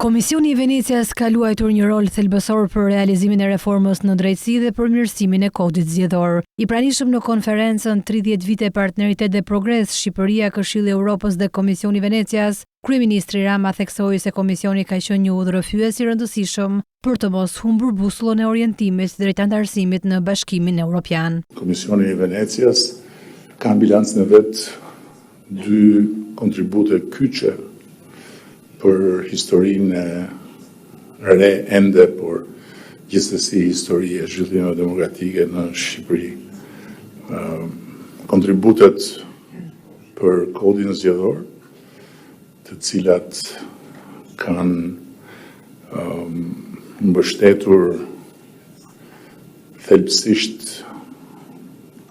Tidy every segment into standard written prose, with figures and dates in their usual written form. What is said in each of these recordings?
Komisioni i Venecias ka luajtur një rol thelbësor për realizimin e reformës në drejtësi dhe përmirësimin e Kodit Zgjedhor. I pranishëm në konferencën 30 vite partneritet dhe progres Shqipëria, Këshilli i Europës dhe Komisioni i Venecias, kryeministri Rama theksoi se komisioni ka qenë një udhërrëfyes i rëndësishëm për të mos humbur busullën e orientimit drejt anëtarësimit në Bashkimin Europian. Komisioni i Venecias ka në bilancin e vet dy kontribute kyçe për historinë e re ende, por gjithsesi histori e zhvillimeve demokratike në Shqipëri. Kontributet për kodin zgjedhor, të cilat kanë mbështetur thelbësisht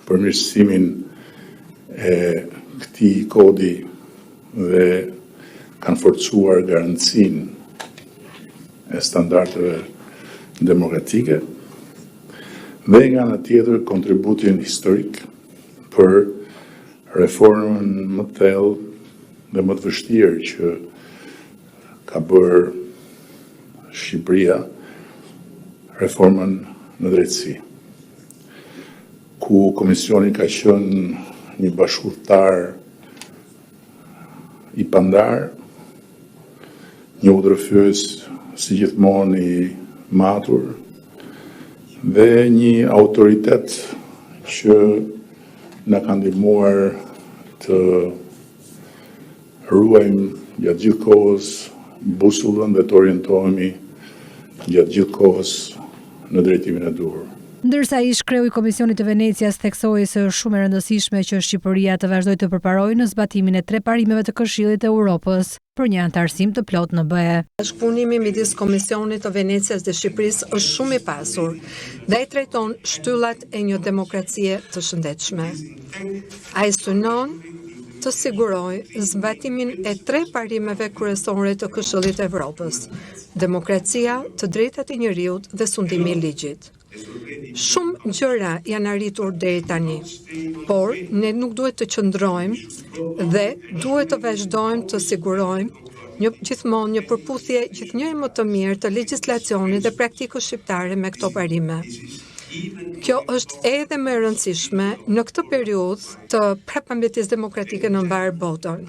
përmirësimin e këtij kodi dhe kanë forcuar garancinë e standardeve demokratike dhe nga ana tjetër kontributin historik për reformën më të thellë dhe më të vështirë që ka bërë Shqipëria, reformën në drejtësi, ku komisioni ka qenë një bashkudhëtar i pandarë, një udhërrëfyes si gjithmonë i matur dhe një autoritet që na ka ndihmuar të ruajmë gjatë gjithë kohës busullën dhe të orientohemi gjatë gjithë kohës në drejtimin e duhur. Ndërsa ish-kreu i Komisionit të Venecias theksoi se është shumë e rëndësishme që Shqipëria të vazhdojë të përparojë në zbatimin e tre parimeve të Këshillit të Europës për një anëtarësim të plotë në BE. Bashkëpunimi midis Komisionit të Venecias dhe Shqipërisë është shumë i pasur dhe ai trajton shtyllat e një demokracie të shëndetshme. Ai synon të sigurojë zbatimin e tre parimeve kryesore të Këshillit të Evropës, demokracia, të drejtat e njeriut dhe sundimi i ligjit. Shumë gjëra janë arritur deri tani, por ne nuk duhet të qëndrojmë dhe duhet të vazhdojmë të sigurojmë një gjithmonë një përputhje gjithnjë e më të mirë të legjislacionit dhe praktikës shqiptare me këto parime. Kjo është edhe më e rëndësishme në këtë periudhë të prapambetjes demokratike në mbarë botën.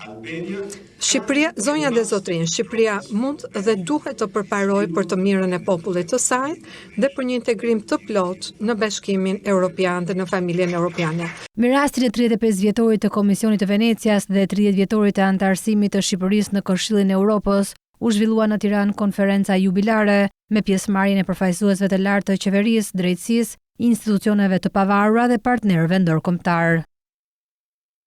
Shqipëria, zonja dhe zotërinj, Shqipëria mund dhe duhet të përparojë për të mirën e popullit të saj dhe për një integrim të plotë në Bashkimin Europian dhe në familjen europiane. Me rastin e 35 vjetorit të Komisionit të Venecias dhe 30 vjetorit të anëtarësimit të Shqipërisë në Këshillin e Europës, u zhvillua në Tiranë konferenca jubilare me pjesëmarrjen e përfaqësuesve të lartë të qeverisë, drejtësisë, institucioneve të pavarura dhe partnerëve ndërkombëtarë.